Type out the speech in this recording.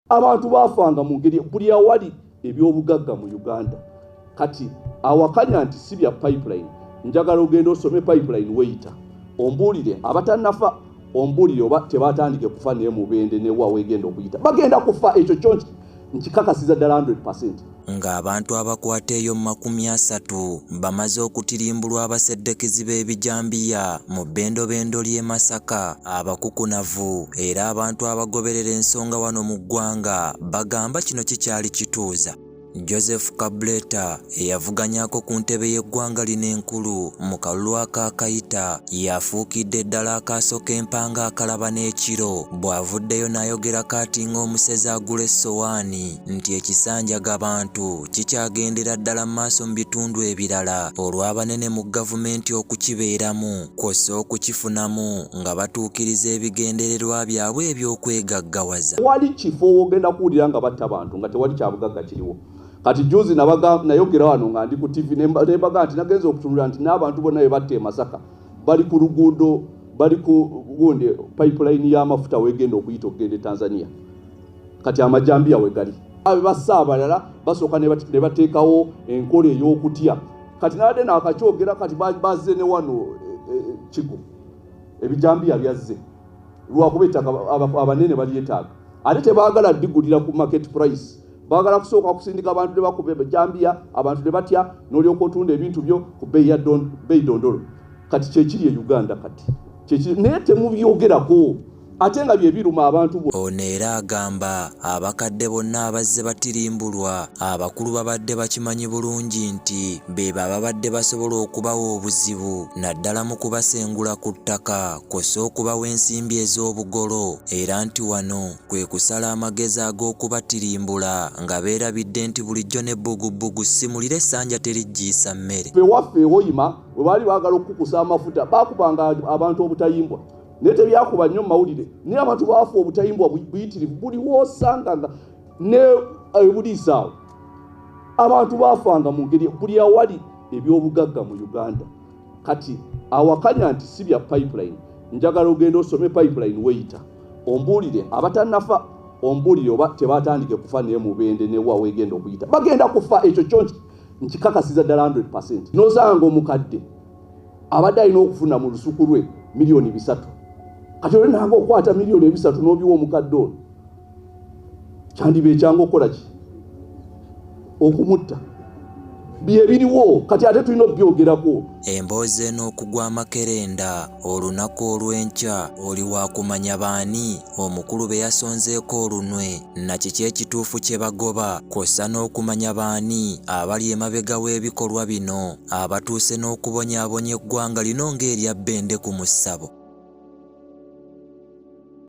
Abantu baafanga mu ngeri buli awali ebyobugagga mu Uganda. Kati awakanya nti si bya pipeline, njagala ogenda osome pipeline weyita ombuulire abatannafa, ombuulire oba tebatandike kufa naye mubende newa wegenda okuyita bagenda kufa. Ekyo kyo nkikakasiza ddala 100%. Ng'abantu abakwata eyo mu 30 bamaze okutirimbulwa abaseddekezi b'ebijambiya mu bbendobendo ly'e Masaka, abakukunavu era abantu abagoberera ensonga wano mu ggwanga bagamba kino kikyali kituuza. Joseph Kabuleta eyavuganyako ku ntebe y'eggwanga lino enkulu mu kalulu akaakayita yafuukidde ddala akaaso k'empanga akalaba n'ekiro bw'avuddeyo n'ayogerako ati ng'omusezi agula essowaani nti ekisanja gabantu kikyagendera ddala mu maaso mu bitundu ebirala olw'abanene mu gavumenti okukibeeramu kw'ossa okukifunamu nga batuukiriza ebigendererwa byabwe eby'okwegaggawaza. Tewali kifo w'ogenda kuwulira nga batta bantu nga tewali kyabugagga kiriwo. Kati juzi nayogera wano nga ndi ku TV ne mbaga nti nagenze okutunula nti n'abantu bonna be batta e Masaka bali ku luguudo, bali ku gundi pipeline y'amafuta wegenda okuyita okugenda e Tanzania. Kati amajambiya we gali. Abe bassa abalala basooka ne bateekawo enkola ey'okutya. Kati nabadde naakakyogera kati bazze ne wano Kigo ebijambiya byazze lwakuba ettaka abanene balyetaaga ate tebaagala ddigulira ku market price, baagala kusooka kusindika abantu ne bakuba ebijambiya abantu ne batya n'olyoka otunda ebintu byo ku bbeeyi ya bbeeyi dondolo. Kati kyekiri e Uganda kati kyekiri, naye temubyogerako ate nga bye biruma abantu bo. Ono era agamba abakadde bonna abazze batirimbulwa abakulu babadde bakimanyi bulungi nti beebo ababadde basobola okubawa obuzibu naddala mu kubasengula ku ttaka kw'ossa okubawa ensimbi ez'obugolo era nti wano kwe kusala amagezi ag'okubatirimbula nga beerabidde nti bulijjo ne bbugubbugu simulira essanja terijjiisa mmere. Ffe waffe e Hoima bwe baali baagala okukukusa amafuta baakubanga abantu obutayimbwa naye tebyakuba nnyo mu mawulire, naye abantu baafa obutayimbwa buyitirivu buli w'osanga nga ne ebuliisa awo abantu baafanga mu ngeri buli awali ebyobugagga mu Uganda. Kati awakanya nti si bya pipeline, njagala ogenda osome pipeline weyita ombuulire abatannafa, ombuulire oba tebatandike kufa naye mubende newa wegenda okuyita bagenda kufa. Ekyo kyo nkikakasiza ddala 100%. N'osanga omukadde abadde alina okufuna mu lusuku lwe 3 miliyoni, kati olwo nanga okwata 3 miliyoni n'obiwa omukadde ono, kyandiba ekyangu okukola ki? Okumutta. Byebiriwo kati ate tulina okubyogerako. Emboozi eno okugwa amakerenda olunaku olw'enkya oli waakumanya baani omukulu be yasonzeeko olunwe na kiki ekituufu kye bagoba kw'ossa n'okumanya baani abali emabega w'ebikolwa bino abatuuse n'okubonyaabonya eggwanga lino ng'erya bbende ku mu ssabo.